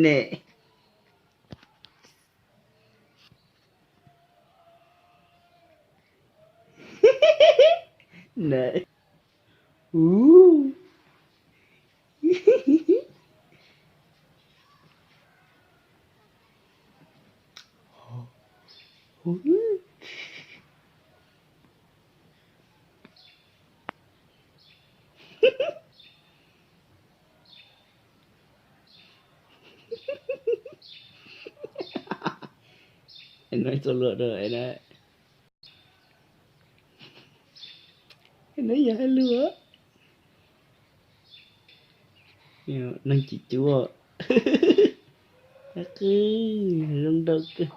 Ne. Ne. Ub. Es no txoj luag rau es na. Es no yog hais lus. Neeg tsis cuab. Qwb, zoo nraug kawg,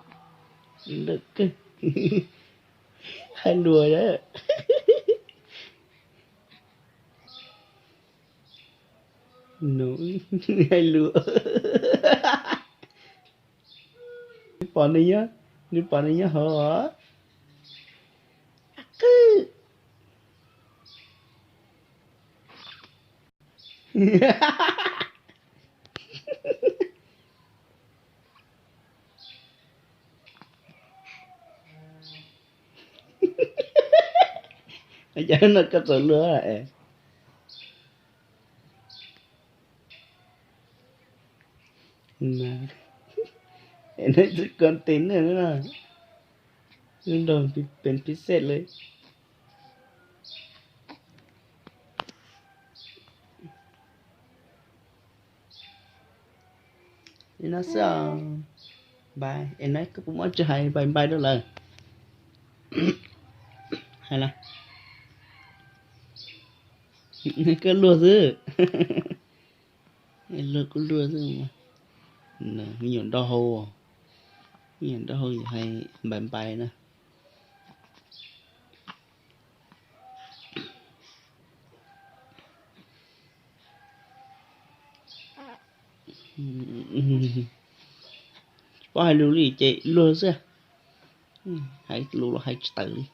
zoo nraug kawg. Hais lus a. No, hais lus. Nws pom nws nyob, nws pom nws nyob hauv os. Qwb. Cas no koj txawm luag es. Es no txwv ko tes na, zoo nraug pes pis xej li. Li no xwb os. Npais, es no koj puas muaj tsis hais npais npais rau lawm? Hais los, koj luag xwb. Luag kuj luag xwb. Me nyuam nrauj hau, me nyuam nrauj hau yus hais npais npais na. Tsis paub hais lus li ces luag xwb. Hais lus los hais tsis tawm li.